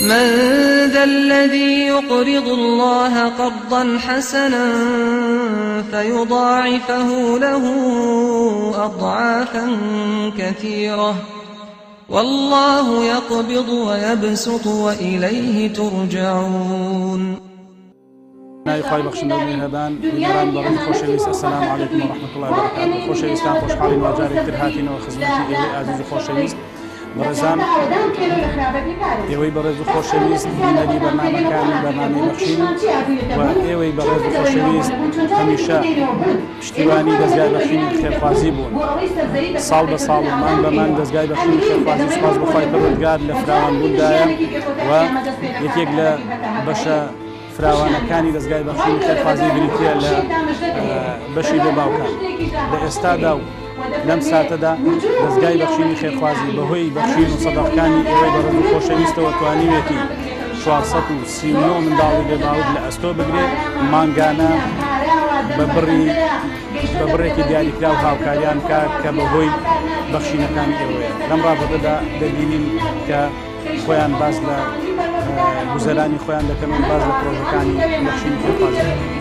من ذا الذي يقرض الله قرضا حسنا فيضاعفه له أضعافا كثيرة والله يقبض ويبسط وإليه ترجعون. ناوی خوای بەخشندە و میهرەبان بینەران بەڕێز و خۆشەویست السلام علیکم و رحمة الله وبرکاته خۆشەویستان خۆشحاڵین وا جارێک تر هاتینەوە خزمەتی ئێوەی ئازیز و خۆشەویست بەڕێزان ئێوەی بەڕێز و خۆشەویست بینەری بەرنامەکانی بەرنامەی بەخشین و ئێوەی بەڕێز و خۆشەویست هەمیشە پشتیوانی دەزگای بەخشینی خێرخوازی بوون ساڵ بە ساڵ و مانگ بە مانگ دەزگای بەخشینی خێرخوازی سوپاس بۆ خوای پەروەردگار لە فراوانبووندایە و یەکێک لە بەشە فراوانەکانی دەزگای بەخشینی خێرخوازی بریتییە لە بەشی بێ باوکان. لە ئێستادا و لەم ساتەدا دەزگای بەخشینی خێرخوازی بەهۆی بەخشین و سەدەقەکانی ئێوەی بەڕێز و خۆشەویستەوە توانیوێتی 439 منداڵی بێ باوک لە ئەستۆ بگرێ مانگانە بە بڕی بە بڕێکی دیاریکراو هاوکاریان بکات کە بەهۆی بەخشینەکانی ئێوەیە. لەم ڕاپۆرتەدا دەبینین کە خۆیان باس لە گوزەرانی خۆیان دەکەن و باس لە پرۆژەکانی بەخشینی خێرخوازی دەکەن.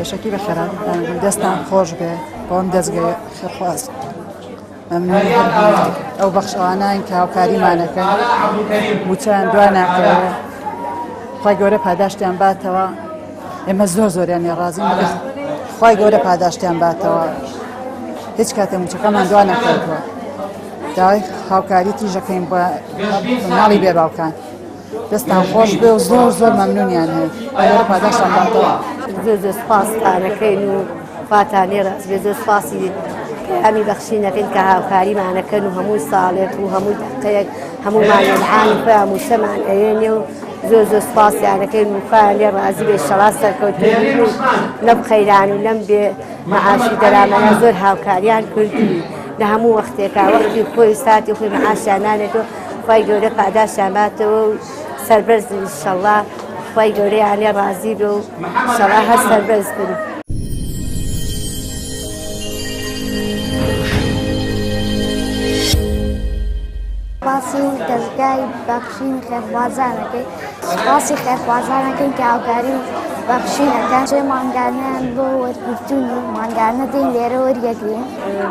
پێشەکی بە خێراتتان بم دەستان خۆش بێ بۆ ئەم دەستگەی خێرخواز مەمنونی هەر ئەو بەخشەوانین کە هاوکاریمانەکەن موچەیان دوا ناکەوێ خوای گەورە پاداشتیان باتەوە ئێمە زۆر زۆریان لێ ڕازین خوای گەورە پاداشتیان باتەوە هیچ کاتێ موچەکەمان دوا نەکەوتووە داوای هاوکاری تیژەکەین بە ماڵی بێ باوکان دەستان خۆش بێ و زۆر زۆر مەمنونیان هەیە ئەگەر پاداشتان باتەوە. زۆر زۆر سپاستانەکەین و خواتان لێ ڕازی بێ زۆر سپاسی پەیامی بەخشینەکەین کە هاوکاریمانەکەن و هەموو ساڵێک و هەموو دەقەیەک هەموومان لەلعانی خۆیان مووچەمان ئەیەنێ و زۆر زۆر سپاسیانەکەین و خوایان لێ ڕازی بێ شەڵا سەرکەوتوو بن و لەم قەیران و لەم بێ مەعاش و دەرامەتە زۆر هاوکاریان کردووین لە هەموو وەختێکا وەختی خۆی ساتی خۆی مەعاشیان نانێتەوە خوای گەورە پاداشتیان باتەوە و سەربەرز بن ئیشەڵا خوای گەورەیان لێ ڕازی بێ و ئیشەڵا هەر سەربەرز بن. سوپاسی دەزگای بەخشینی خێرخوازانەکەی سوپاسی خێرخوازانەکەین کە هاوکاری بەخشین ئەکەن چێ مانگانەیان بۆ وەرگرتوون و مانگانە دێین لێرە وەریەگرین.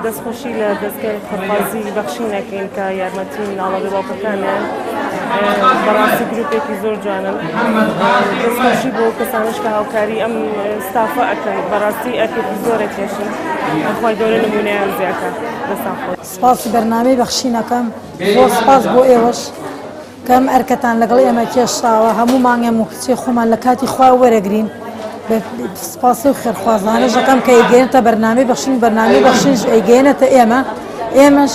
دەستخۆشی لە دەزگای خێرخوازی بەخشین ئەکەین کە یارمەتی مناڵە بێ باوکەکانیان بەڕاستی گروپێکی زۆر جوانن دەستخۆشی بۆ کەسانش کە هاوکاری ئەم ستافە ئەکەن بەڕاستی ئەرکێکی زۆرە کێشن خوای گەورە نمونەیان زیاکە دەستان خۆش. سپاسی بەرنامەی بەخشین ئەکەم زۆر سپاس بۆ ئێوەش کە ئەم ئەرکەتان لەگەڵ ئێمە کێشاوە هەموو مانگێ مووچەی خۆمان لە کاتی خۆی وەرەگرین سپاسی و خێرخوازانەش ئەکەم کە ئەیگەیەنێتە بەرنامەی بەخشین بەرنامەی بەخشینش ئەیگەیەنێتە ئێمە ئێمەش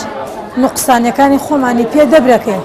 نوقسانیەکانی خۆمانی پێ دەبرەکەین.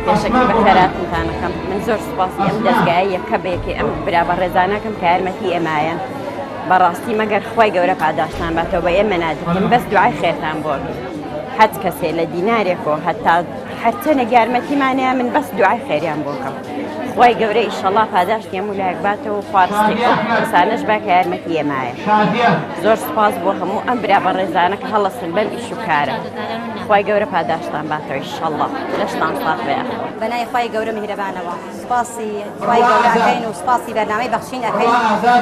پێشەکی بەخێراتنتان ئەکەم من زۆر سوپاسی ئەم دەزگایە یەکە بە یەکەی ئەم برا بەڕێزانەکەم کە یارمەتی ئێمایەن بەڕاستی مەگەر خوای گەورە پاداشتان باتەوە بە ئێمە نادرێن بەس دوعای خێرتان بۆ هەچ کەسێ لە دینارێکۆ هەتا هەرچەنێک یارمەتیمانەیە من بەس دوعای خێریان بۆ کەم خوای گەورە ئیشەڵا پاداشتی هەموو لایەک باتەوە و خوا ڕزقی ئەو کەسانەش با کە یارمەتی ئێمایە زۆر سوپاس بۆ هەموو ئەم برا بەڕێزانە کە هەڵەسن بەم ئیش و کارە خوای گەورە پاداشتان باتەوە ئیشەڵا لەشتان ساغ بێ یاخوا. بەناوی خوای گەورە میهرەبانەوە سوپاسی خوای گەورە ئەکەین و سوپاسی بەرنامەی بەخشین ئەکەین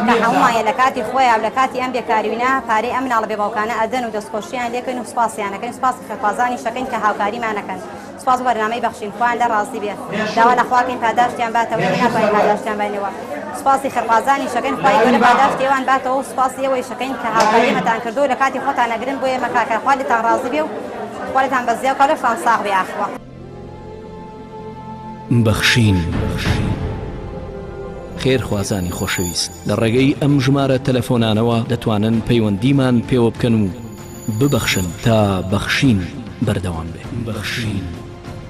کە هەموومان لە کاتی خۆیا و لە کاتی ئەم بێکاریوینە پارەی ئەم مناڵە بێ باوکانە ئەدەن و دەستخۆشیان لێکەین و سوپاسیان ئەکەین سوپاسی خێرخوازانیش ئەکەین کە هاوکاریمان ئەکەن سوپاس بۆ بەرنامەی بەخشین خوایان لێ ڕازی بێ داوا لە خوا کەین پاداشتیان باتەوە ئێمە ناتوانین پاداشتیان باینەوە سوپاسی خێرخوازانیش ئەکەین خوای گەورە پاداشتی ئەوان باتەوە و سوپاسی ئێوەیش ئەکەین کە هاوکاری ئێمەتان کردووە لە کاتی خۆتان ئەگرن بۆ ئێمە کاکە خوا لێتان ڕازی بێ و. خوا لێتان بەزیا بکا لەشتان ساغ بێ یاخوا. بەخشین. خێرخوازانی خۆشەویست لە ڕێگەی ئەم ژمارە تەلەفۆنانەوە دەتوانن پەیوەندیمان پێوە بکەن و ببەخشن تا بەخشین بەردەوام بێ. بەخشین.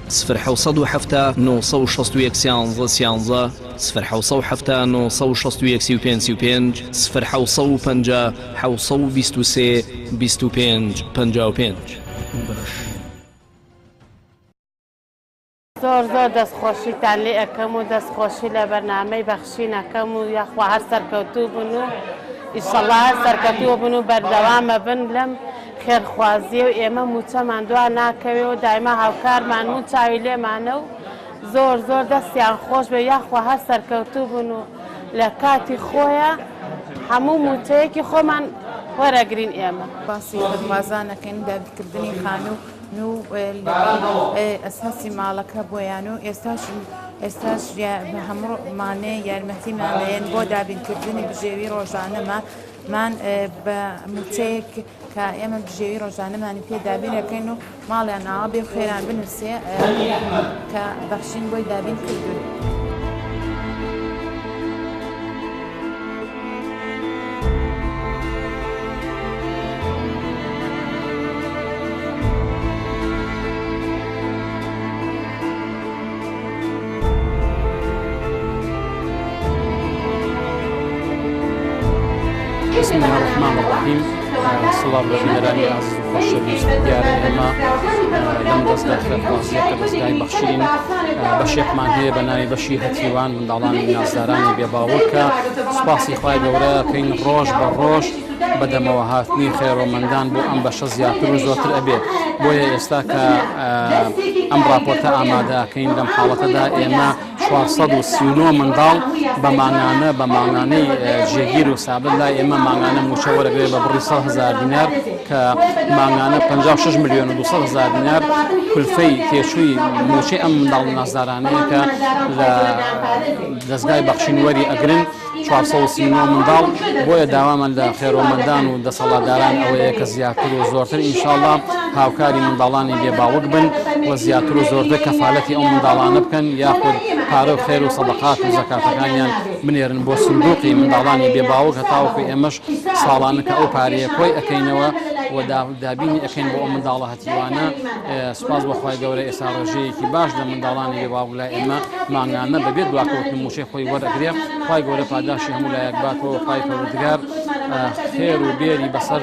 سفر 770 961 13 13 سفر 770 961 35 35 سفر 750 723 25 55. بەخشین. زۆر زۆر دەست خۆشیتان لێ ئەکەم و دەست خۆشی لە بەرنامەی بەخشین ئەکەم و یاخوا هەر سەرکەوتوو بن و ئیشەڵا هەر سەرکەوتوو بن و بەردەوامە بن لەم خێرخوازیە و ئێمە موچەمان دوا ناکەوێ و دایما هاوکارمان و چاوی لێمانە و زۆر زۆر دەستیان خۆش بێ یاخوا هەر سەرکەوتوو بن و لە کاتی خۆیە هەموو موچەیەکی خۆمان وەرەگرین ئێمە. باسی خێرخوازان ئەکەین دابینکردنی خانوو و ئەساسی ماڵەکە بۆیان و ئێستاش ئێستاش هەموو مانێ یارمەتیمان دەیەن بۆ دابینکردنی بژێوی ڕۆژانەمان مان بە موچەیەک کە ئێمە بژێوی ڕۆژانەمانی پێ دابین ئەکەین و ماڵیان ئاوا بێ و خێران بنووسێ کە بەخشین بۆی دابین کردوون. بسم الله الرحمن الرحیم سڵاو لە بینەرانی ئازیز و خۆشەویست دیارە ئێمە لەم دەستگا خێرخوازیە کە دەستگای بەخشین بەشێکمان هەیە بە ناوی بەشی هەتیوان منداڵانی نازدارانی بێباوک کە سوپاسی خوای گەورە کەین ڕۆژ بە ڕۆژ بەدەمەوە هاتنی خێرۆمەندان بۆ ئەم بەشە زیاتر و زۆرتر ئەبێ بۆیە ئێستا کە ئەم راپۆرتە ئامادەکەین لەم حاڵەتەدا ئێمە 439 منداڵ بە مانگانە بە مانگانەی جێگیر و سابت لای ئێمە مانگانە مووچە وەرەگرێت بە بڕی 100 هزار دینار کە مانگانە 56 ملیۆن و 200 هزار دینار کولفەی تێچووی مووچەی ئەم منداڵ نازدارانەیە کە لە دەزگای بەخشین وەری ئەگرن 439 منداڵ بۆیە داوامان لە خێرۆمەندان و دەسەڵاتداران ئەوەیە کە زیاتر و زۆرتر ئینشاڵڵا هاوکاری منداڵانی بێ باوک بن و زیاتر و زۆرتر کەفالەتی ئەو منداڵانە بکەن یاخود پارە و خێر و سەدەقات و زەکاتەکانیان بنێرن بۆ سندوقی منداڵانی بێ باوک هەتاوەکو ئێمەش ساڵانە کە ئەو پارەیە کۆی ئەکەینەوە و دابینی ئەکەین بۆ ئەو منداڵە هەتیوانە سوپاس بۆ خوای گەورە ئێستا ڕێژەیەکی باش لە منداڵانی بێ باوک لای ئێمە مانگانە بەبێ دواکەوتن مووچەی خۆی وەرئەگرێ خوای گەورە پاداشی هەموو لایەک باتەوە خوای پەروەردگار خێر و بێری بەسەر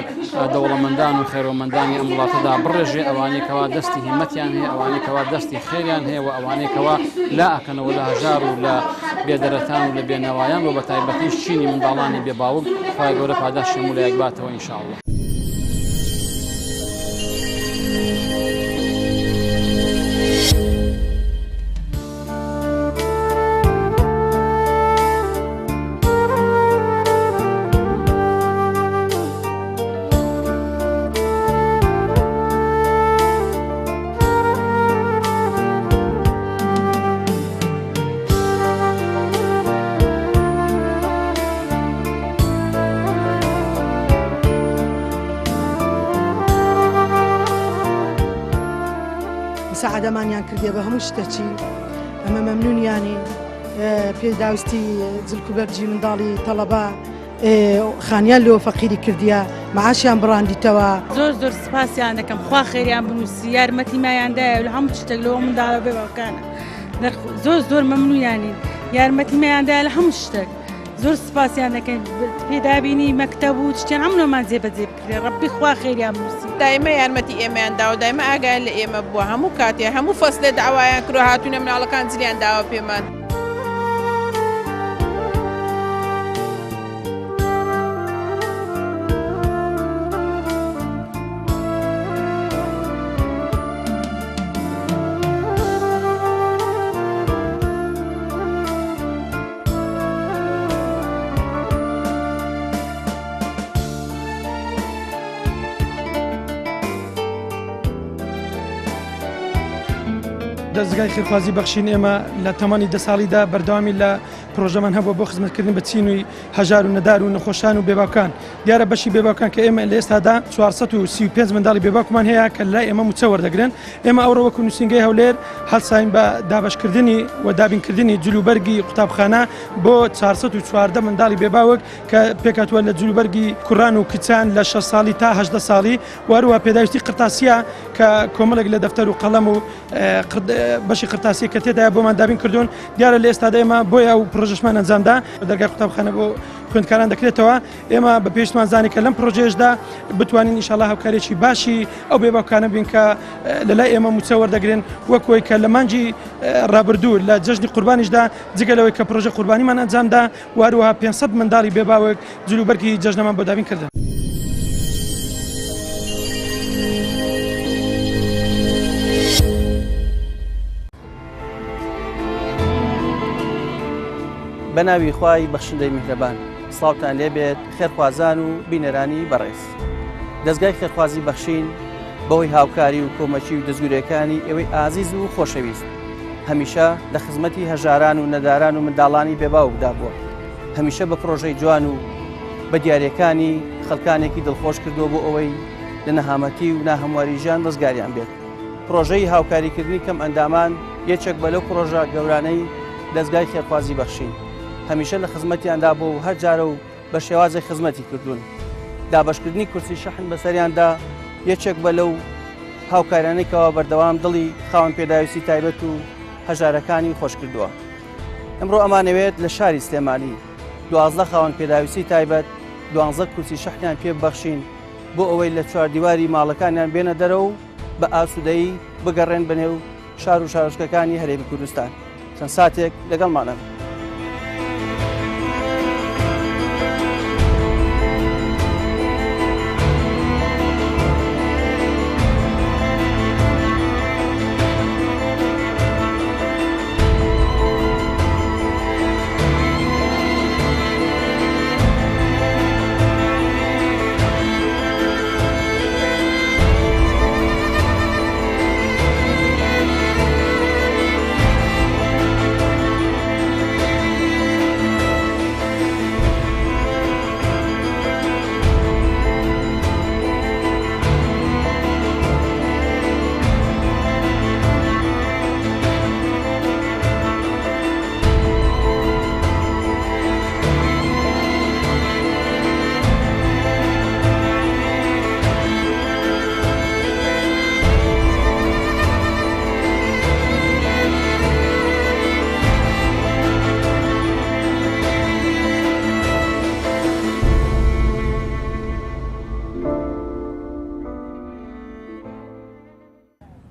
دەوڵەمەندان و خێرۆمەندانی ئەم وڵاتەدا بڕێژێ ئەوانەی کەوا دەستی هیمەتیان هەیە ئەوانەی کەوا دەستی خێریان هەیە و ئەوانەی کەوا لا ئەکەنەوە لە هەژار و لە بێدەرەتان و لە بێنەوایان و بە تایبەتیش چینی منداڵانی بێ باوک خوای گەورە پاداشتی هەموو لایەک باتەوە ان شاء الله. مساعدەمانیان کردیە بە هەموو شتەچی ئەمە مەمنونیانی پێداویستی جلک و بەرجی منداڵی تەڵەبە خانیان لۆ فەقیری کردیە معاشیان بڕاندیتەوە. زۆر زۆر سپاسیان دەکەم خوا خێریان بنووسی یارمەتی مایان دایە لە هەموو شتێک لەوە منداڵە بێ باوکانە زۆر زۆر مەمنونیانین یارمەتی مایان دایە لە هەموو شتێک زۆر سپاسیان دەکەین پێدابینی مەکتەب و شتیان هەموومان جێبەجێ بکرێ ڕەبی خوا خێریان بنووسی. دایمە یارمەتی ئێمەیان داوە دایمە ئاگایان لە ئێمە بووە هەموو کاتێ هەموو فەسلێ داوایان کردوە هاتوونە مناڵەکان جلیان داوە پێمان. دەزگای خێرخوازی بەخشین ئێمە لە تەمەنی دە ساڵیدا بەردەوامی لە پرۆژەمان هەبووە بۆ خزمەتکردن بە چینی هەژار و نەدار و نەخۆشان و بێباوکان. دیارە بەشی بێباوکان کە ئێمە لە ئێستادا 435 منداڵی بێباوکمان هەیە کە لای ئێمە مووچە وەردەگرن. ئێمە ئەوڕۆ وەکو نووسینگەی هەولێر هەڵساین بە دابەشکردنی و دابینکردنی جلوبەرگی قوتابخانە بۆ 414 منداڵی بێباوک کە پێکهاتووە لە جلوبەرگی کوڕان و کچان لە 6 ساڵی تا 18 ساڵی و هەروەها پێداویستی قرتاسیە کە کۆمەڵێک لە دەفتەر و قەڵەم و بەشی قرتاسیە کە تێدایە بۆمان دابین کردوون. دیارە لە ئێستادا ئێمە بۆیە ئەو پرۆژەشمان ئەنجامدا، دەرگای قوتابخانە بۆ خوێندکاران دەکرێتەوە. ئێمە بە پێویستمان زانی کە لەم پرۆژەیەشدا بتوانین ئینشاڵڵا هاوکاریی باشی ئەو بێباوکانە بین کە لە لای ئێمە مووچە وەردەگرن، وەک ئەوەی کە لە مانگی ڕابردوو لە جەژنی قوربانیشدا جگە لەوەی کە پرۆژە قوربانیمان ئەنجامدا و هەروەها 500 منداڵی بێباوک جلوبەرگی جەژنەمان بۆ دابین کردن. بە ناوی خوای بەخشندەی میهرەبان سڵاوتان لێبێت خێرخوازان و بینەرانی بەڕێز دەستگای خێرخوازی بەخشین بەهۆی هاوکاری و کۆمەکی و دەستگورەکانی ئێوەی ئازیز و خۆشەویست هەمیشە لە خزمەتی هەژاران و نەداران و منداڵانی بێباوکدا بووە هەمیشە بە پرۆژەی جوان و بە دیارەکانی خەڵکانێکی دڵخۆش کردووە بۆ ئەوەی لە نەهامەتی و ناهەمواری ژیان ڕزگاریان بێت پرۆژەی هاوکاریکردنی کەم ئەندامان یەکێک بە لەو پرۆژە گەورانەی دەزگای خێرخوازی بەخشین هەمیشە لە خزمەتیاندا بۆ و هەر جارە و بە شێوازێک خزمەتی کردوون. دابەشکردنی کورسی شەحن بەسەریاندا یەکێک بە لەو هاوکاریانەی کەوا بەردەوام دڵی خاوەن پێداویستی تایبەت و هەژارەکانی خۆش کردووە. ئەمڕۆ ئەمانەوێت لە شاری سلێمانی 12 خاوەن پێداویستی تایبەت دوانزە کورسی شەحنیان پێ ببەخشین بۆ ئەوەی لە چواردیواری ماڵەکانیان بێنە دەرەوە و بە ئاسوودەیی بگەڕێن بەنێو شار و شارۆچکەکانی هەرێمی کوردستان. چەند ساتێک لەگەڵمانن.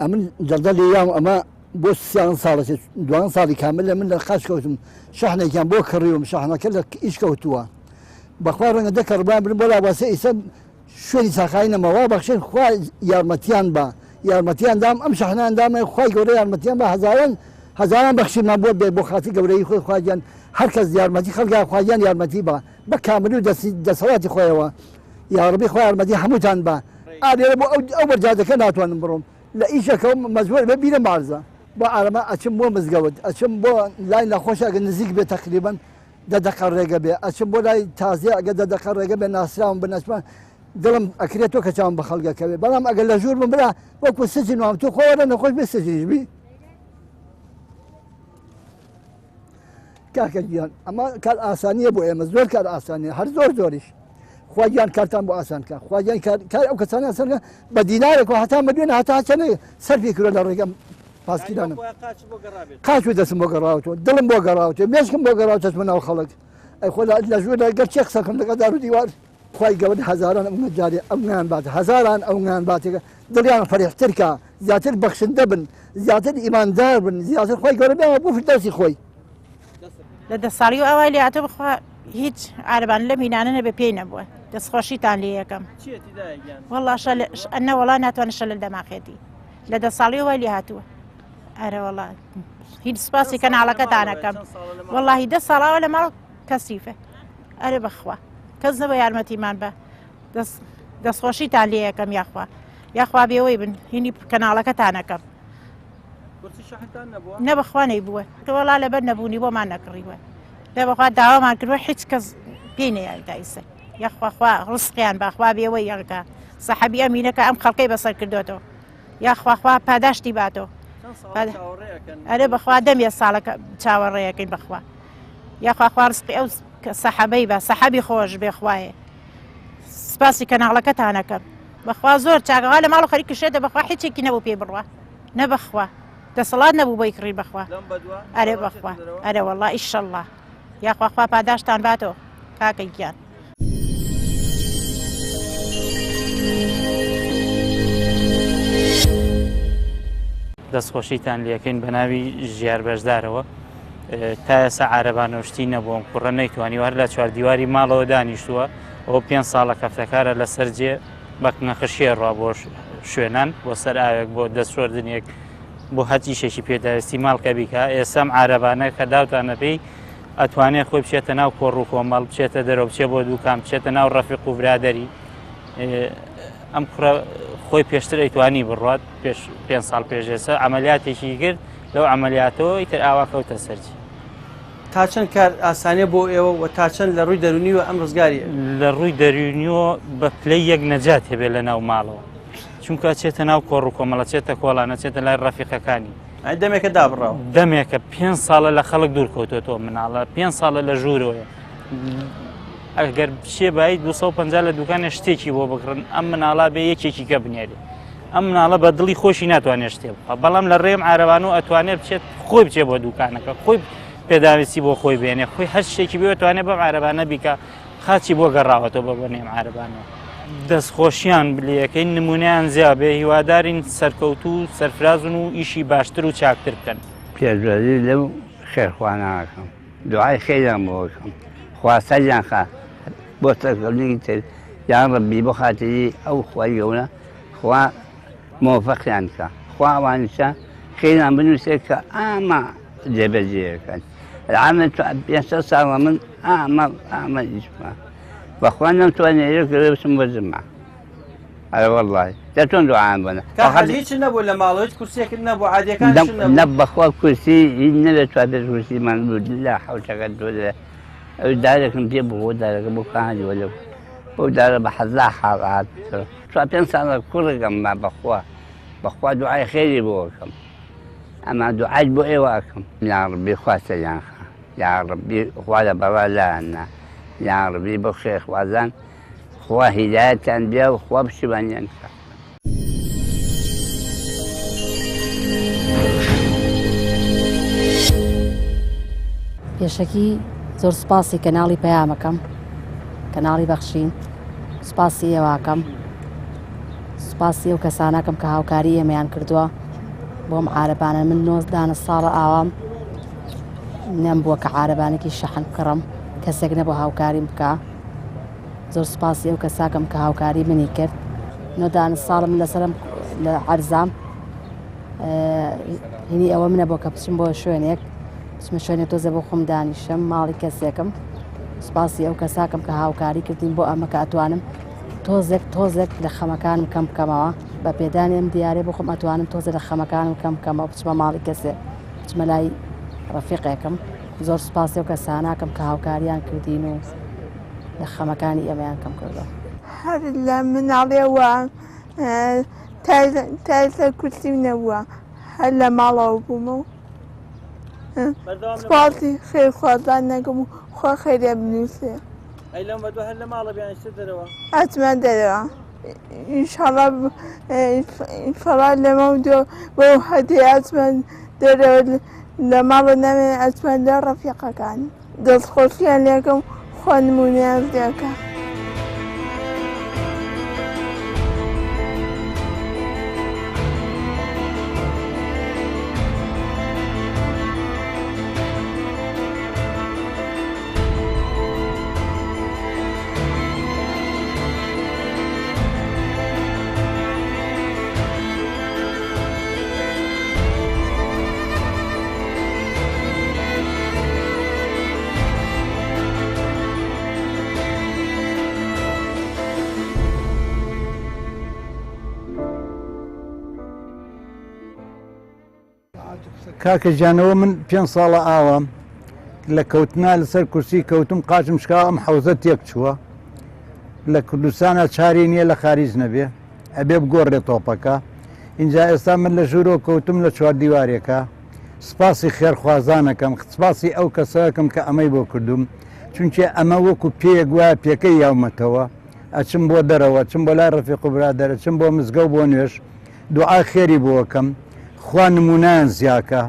ئەمن جەڵدە لێیام ئەمە بۆ سیان ساڵە دوان ساڵی کامل لە من لە قاچ کەوتم شەحنێکیان بۆ کڕیوم شەحنەکە لە ئیش کەوتووە بەخوا ڕەنگە دە کەڕبان برم بۆ لاواسە ئیسە شوێنی ساخایی نەما وا بەخشێن خوا یارمەتیان با یارمەتیان دام ئەم شەحنان دامە خوای گەورە یارمەتیان بە هەزاران هەزاران بەخشینمان بۆ بێ بۆ خاتی گەورەی خۆی خواگیان هەر کەس یارمەتی خەڵکا خواگیان یارمەتی با بە کامل و دەستی دەسەڵاتی خۆیەوە یاڕبی خوا یارمەتی هەمووتان با ئا لێرە بۆ ئەو ئەو بەرجادەکە ناتوانم بڕۆم لە ئیشەکەم مەجبوور بێ بیرم عەرزە بۆ ئارەمە ئەچم بۆ مزگەوت ئەچم بۆ لای نەخۆش ئەگەر نزیک بێ تەقریبەن دە دەقە ڕێگە بێ ئەچم بۆ لای تازیە ئەگە دە دەقە ڕێگە بێ ناسراوم بن ئەچمە دڵم ئەکرێت تۆ کە چاوم بە خەڵک ئەکەوێ بەڵام ئەگەر لە ژوور بم برا وەکو سجن وام تۆ خۆ وەرە نەخۆش بێ سجنیش بی کاکە گیان ئەمە کار ئاسانیە بۆ ئێمە زۆر کار ئاسانیە هەر زۆر زۆریش خوا گیان کارتان بۆ ئاسان کە خوا گیان کار کار ئەو کەسانە ئاسان کە بە دینارێک و هەتا ملیۆن هەتا چەنێ سەرفی کردوە لە ڕێگەم پاسکیلانم قاچ و دەستم بۆ گەڕاوەتەوە دڵم بۆ گەڕاوەتەوە مێشکم بۆ گەڕاوە چەچمە ناو خەڵک ئەی خۆ لە ژوور لەگەر چێ قسەکەم لەگەڵ دار و دیوار خوای گەورە هەزاران ئەو جارێ ئەو بات هەزاران ئەو باتێکە دڵیان فەریحتر کە زیاتر بەخشندە بن زیاتر ئیماندار بن زیاتر خوای گەورە بێ بۆ فردەوسی خۆی لە دە ساڵی و ئاوای لێ هاتووە بخوا هیچ عارەبان لەم هینانە نەبێ پێی نەبووە دەستخۆشیتان لێ یەکەم وەڵا شەل ئەنە وەڵا ناتوانە شەلل دەماخێتی لە دە ساڵی وای لێ هاتووە ئەرە وەڵا هیچ سپاسی کەناڵەکەتانەکەم وەڵاهی دە ساڵاوە لە ماڵ کەسیفە ئەرێ بەخوا کەس نەبە یارمەتیمان بە دەستخۆشیتان لێ یەکەم یاخوا یاخوا بێوەی بن هینی کەناڵەکەتانەکەم نە بەخوا نەیبووە وەڵا لەبەر نەبوونی بۆمان نەکڕیوە. دە بەخوا داوامان کردوە هیچ کەس پێی نەیاوی تا ئیسە یاخوا خوا ڕزقیان با خوا بێوەی یەکا سەحەبی ئەمینەکە ئەم خەڵکەی بەسەر کردۆتەوە یاخوا خوا پاداشتی باتەوە ئەرێ بەخوا دەمێ ساڵەکە چاوەڕێیەکەین بەخوا یاخوا خوا ڕزقی ئەو سەحەبەی بە سەحەبی خۆش بێ خوایە سپاسی کەناڵەکەتانەکەم بەخوا زۆر چاکەوا لە ماڵ و خەریک کشێتە بەخوا هیچێکی نەبوو پێی بڕوا نە بەخوا دەسەڵات نەبوو بۆی کڕی بەخوا ئەرێ بەخوا ئەرێ وەڵا ئیشەڵڵا یاخوا خوا پاداشتان باتەوە کاکە گیان. دەستخۆشیتان لەکەین بە ناوی ژیار بەشدارەوە تا ئێستا عارەبانۆشتی نەبووم کوڕە نەیتوانی هەر لە چوار دیواری ماڵەوە دانیشتووە ئەو پێ ساڵە کەفتەکارە لەسەر جێ بە نەخشیە ڕوا بۆ شوێنان بۆ سەر ئاوێک بۆ دەستشۆردنێک بۆ هەر ئیشێکی پێداویستی ماڵ کە بیکا ئێستا ئەم عارەبانە کە داوتانە پێی ئەتوانێت خۆی بچێتە ناو کۆڕ و کۆمەڵ بچێتە دەرەوە بچێ بۆ دوکان بچێتە ناو ڕەفیق و برادری ئەم کوڕە خۆی پێشتر ئەیتوانی بڕات پێش پێ ساڵ پێش ئێستا عملیاتێکی کرد لەو عملیاتەوە ئیتر ئاوا کەوتە سەرجی. تا چەند کار ئاسانیە بۆ ئێوە و تا چەند لە ڕووی دەروونیوە ئەم ڕزگاریە؟ لە ڕووی دەروونیەوە بە پلەی یەک نەجات هەبێت لە ناو ماڵەوە چونکە چێتە ناو کۆڕ و کۆمەڵە چێتە کۆڵانە چێتە لای ڕەفیقەکانی دەمێکە دابڕاوە دەمێکە پێ ساڵە لە خەڵک دوور کەوتێتەوە مناڵە پێ ساڵە لە ژوورەوەیە ئەگەر بچێ بایی 250 لە دوکانە شتێکی بۆ بکڕن ئەم مناڵا بێ یەکێکی کە بنێرێ ئەم مناڵە بە دڵی خۆشی ناتوانێت شتێ بخوا بەڵام لە ڕێم عارەبان و ئەتوانێت بچێت خۆی بچێ بۆ دوکانەکە خۆی پێداویستی بۆ خۆی بێنێ خۆی هەر شتێکی بێتوانێت بەم عارەبانە بیکە خاچی بۆ گەڕاوەتەوە بە بەنێم عارەبانەوە. دەستخۆشیان لەکەین نمونیان زیا بێ هیوادارین سەرکەوتو و سەرفرازن و ئیشی باشتر و چاکتر بکەن. پێشوازی لەو خێرخوانەکەم دوعای خێریان بۆ ئەکەم خوا سەریان خا بۆ سەرکەوتنی تر یان ڕەبی بۆ خاتری ئەو خوای گەورە خوا مۆفەقیان کە خوا ئەوانیشە خێریان بنووسێ کە ئاما جێبەجێەکەن العامل پێ ساڵە من ئاما ئاما ئیشمە بەخوا نەمتوانێ یەک لەوێ بچم بۆ جمعە ئەرە وەڵڵاهی دە چۆن دوعایان بۆ نە کاک حاجی هیچ نەبوو لە ماڵەوە هیچ کورسیەکت نەبوو عادیەکانیشت نەبوو؟ نە بەخوا کورسی هیچ نەبێت توابێت کورسیمان بوو لە حەوشەکە تۆ لە ئەو دارێکم پێ بوو دارەکە بۆ کاری وە لە بەو دارە بە حەزا حاڵ هات چوار پێنج ساڵە کوڕێکم ما بەخوا بەخوا دوعای خێری بۆ ئەکەم ئەما دوعای بۆ ئێوە ئەکەم یا ڕەبی خوا سەریان خا یا ڕەبی خوا لە بەڵا لایان نا یا ڕەبی بۆ خێرخوازان خوا هیدایەتیان بیا و خوا پشتیوانیان بکا. پێشەکی زۆر سوپاسی کەناڵی پەیامەکەم کەناڵی بەخشین سوپاسی ئێواکەم سوپاسی ئەو کەسانەکەم کە هاوکاری ئێمەیان کردووە بۆم عارەبانە من نۆزدانە ساڵە ئاوام نەم بووە کە عارەبانێکی شەحن بکڕم کەسێک نەبوو هاوکاریم بکە زۆر سوپاسی ئەو کەساکەم کە هاوکاری منی کرد نۆدانە ساڵم لەسەرم لە عەرزام هینی ئەوە منە بۆ کە بچم بۆ شوێنێک بچمە شوێنێک تۆزە بۆ خۆم دانیشم ماڵی کەسێکم سوپاسی ئەو کەساکەم کە هاوکاری کردین بۆ ئەمە کە ئەتوانم تۆزێک تۆزێک لە خەمەکانم کەم بکەمەوە بە پێدانی ئەم دیارێ بۆ خۆم ئەتوانم تۆزێ لە خەمەکانم کەم بکەمەوە بچمە ماڵی کەسێ بچمە لای ڕەفیقێکم زۆر سوپاسی ئەو کەساناکەم کە هاوکاریان کردین و لە خەمەکانی ئێمەیان کەم کردەوە. هەر لە مناڵیەوە تا ئێستا کورسیم نەبووە هەر لە ماڵەوە بوومە و سوپاسی خێرخوازان دەکەم و خوا خێریان بنووسێ. ئەی لەم بەدوا هەر لە ماڵە بیان ئەچیتە دەرەوە؟ ئەچمە دەرەوە ئینشاڵا ئینشاڵا لەمە دو بۆ هەدیە ئەچمە دەرەوە لە ماڵە نامێنم ئەچمە لە ڕەفیقەکان. دەستخۆشیان لێکەم خوا نمونەیان زیاکا. کاکە گیانەوە من پێ ساڵە ئاوام. لە کەوتنا لەسەر کورسی کەوتم قاچم شکا ئەم حەوزە تێک چووە لە کوردستانە چاری نییە لە خاریج نەبێ ئەبێ بگۆڕێ تۆپەکە اینجا ئێستا من لە ژوورۆ کەوتم لە چوار دیوارێکە سپاسی خێرخوازانەکەم سپاسی ئەو کەسەکەم کە ئەمەی بۆ کردوم چونکە ئەمە وەکو پێیەک وایە پێکەی یاومەتەوە ئەچم بۆ دەرەوە چم بۆ لای ڕەفیق و برادەرە چم بۆ مزگەوت بۆ نوێژ دوعای خێری بۆ ئەکەم خوا نمونەیان زیاکا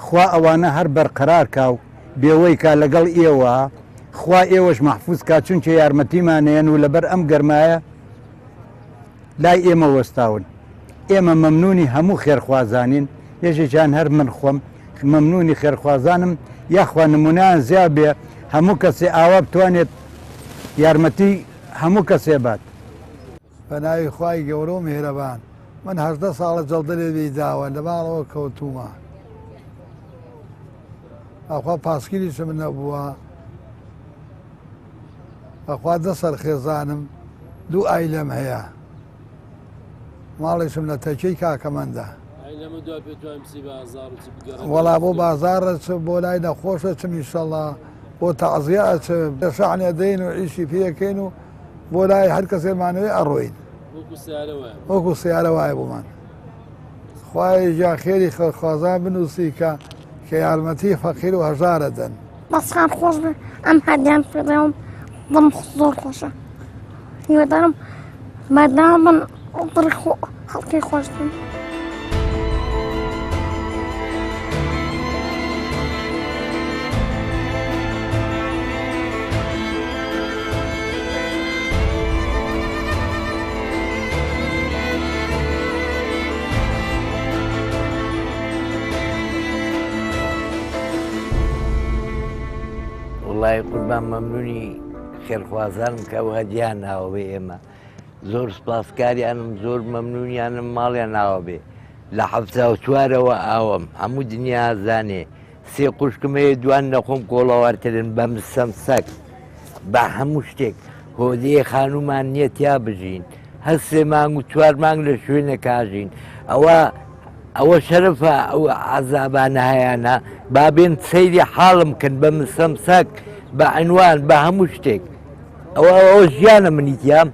خوا ئەوانە هەر بەرقەرار کا و بێوەی کا لەگەڵ ئێوە خوا ئێوەش مەحفوز کا چونکە یارمەتیمانەیەن و لەبەر ئەم گەرمایە لای ئێمە وەستاون ئێمە مەمنونی هەموو خێرخوازانین یەکێکیان هەر من خۆم مەمنونی خێرخوازانم یاخوا نمونەیان زیا بێ هەموو کەسێ ئاوا بتوانێت یارمەتی هەموو کەسێ بات. بە ناوی خوای گەورە و میهرەبان من 18 ساڵە جەڵدە لێ بێیداوە لە ماڵەوە کەوتوومە ئەخوا پاسکیلیشم نەبووە ئەخوا دە سەر خێزانم دوو ئایلەم هەیە ماڵیشم لە تەکیەی کاکەمەندە وەڵا بۆ بازاڕە چ بۆ لای نەخۆشە چم ئیشەڵا بۆ تەعزیە ئەچم لە شەعنێ دێین و ئیشی پێکەین و بۆ لای هەر کەسێ مانەوێ ئەڕۆین وەکو سیارە وایە بۆمان خوای گیان خێری خێرخوازان بنووسی کە کە یارمەتی فەقیر و هەژارە دەن. دەستان خۆش بێ ئەم هەدیان پێداوم دڵم زۆر خۆشە هیوادارم بەردەوام بن دڵی خەڵکی خۆش بن. وڵی قوربان مەمنونی خێرخوازانم کە ئەو هەدیان ناوە بێ ئێمە زۆر سپاسکاریانم زۆر مەمنونیانم ماڵیان ناوە بێ لە 74ەوە ئاوم هەموو دنیا زانێ سێ خوشکم هەیە دوان لە خۆم کۆڵەوارترن بە مسەمسەک بە هەموو شتێک هۆدەیە خانوومان نییە تیا بژین هەر سێ مانگ و چوار مانگ لە شوێنێکاژین ئەوە ئەوە شەرفە ئەو عەزابانە هەیانە با بێن سەیری حاڵم کەن بە مسەمسەک بە عنوان بە هەموو شتێک ئەوە ئەوە ژیانە منی تیام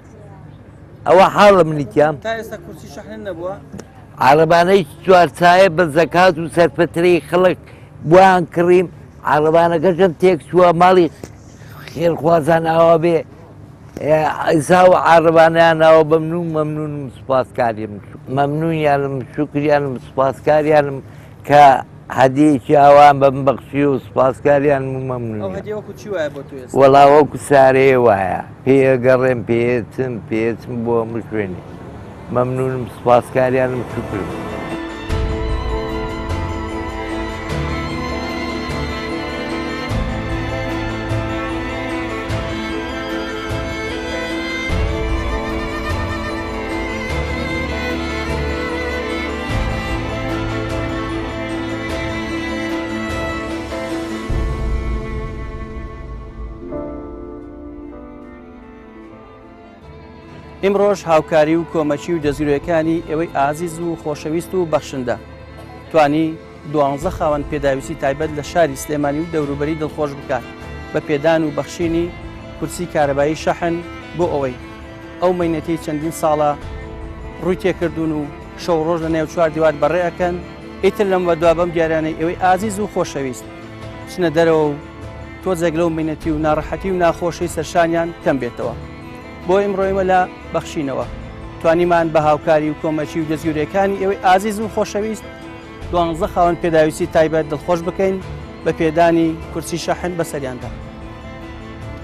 ئەوە حاڵە منی تیام تا ئێستا کورسی شەحن نەبووە؟ عەڕەبانەی چوارچایە بە زەکات و سەرپەترەی خەڵک بۆیان کڕیم عەڕەبانەکەشم تێک چووە ماڵی خێرخوازان ئاوا بێ ئیسا و عەڕەبانەیان ناوە بەمنون مەمنونم سوپاسکاریم مەمنونیانم شوکریانم سوپاسکاریانم کە هەدیەکی ئاوان بەم بەخشی و سوپاسکاریانم و مەمنون ئەو هەدیە وەکو چی وایە بۆ تۆ ئێستا؟ وەڵا وەکو سارەیە وایە پێگەڕێم پێچم پێچم بۆ هەموو شوێنێ مەمنونم سوپاسکاریانم شوکرم. ئیمڕۆش هاوکاری و کۆمەکی و دەستگرۆیەکانی ئێوەی ئازیز و خۆشەویست و بەخشندە توانی دوانزە خاوەن پێداویستی تایبەت لە شاری سلێمانی و دەوروبەری دڵخۆش بکات بە پێدان و بەخشینی کورسی کارەبایی شەحن بۆ ئەوەی ئەو مەینەتەی چەندین ساڵە ڕووی تێکردوون و شەو ڕۆژ لە نێو چوار دیوار بەڕێ ئەکەن ئیتر لەم بەدوا بەم دیارانەی ئێوەی ئازیز و خۆشەویست بچنە دەرەوە و تۆزێک لەو مەینەتی و ناڕەحەتی و ناخۆشی سەرشانیان کەم بێتەوە. بۆ ئیمڕۆ ئێمە لە بەخشینەوە توانیمان بە هاوکاری و کۆمەکی و دەستگیرەکانی ئێوەی ئازیز و خۆشەویست دوانزە خاوەن پێداویستی تایبەت دڵخۆش بکەین بە پێدانی کورسی شەحن بەسەریاندا.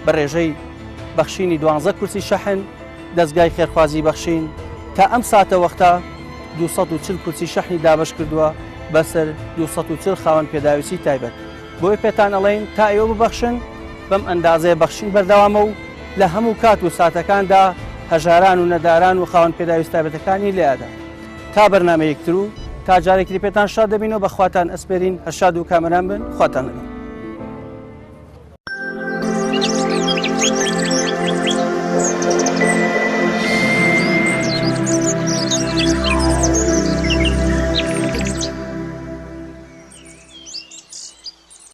بە ڕێژەی بەخشینی دوانزە کورسی شەحن دەزگای خێرخوازی بەخشین تا ئەم ساتە وەختە 240 کورسی شەحنی دابەش کردووە بەسەر 240 خاوەن پێداویستی تایبەت. بۆیە پێتان ئەڵێین تا ئێوە ببەخشن بەم ئەندازەیە بەخشین بەردەوامە و لە هەموو کات و ساتەکاندا هەژاران و نەداران و خاوەن پێداویست تایبەتەکانی لێ ئەدا. تا بەرنامەیەک تر و تا جارێکی تر پێتان شاد دەبین و بە خواتان ئەسپێرین هەر شاد و کامەران بن خواتان لەگەڵ.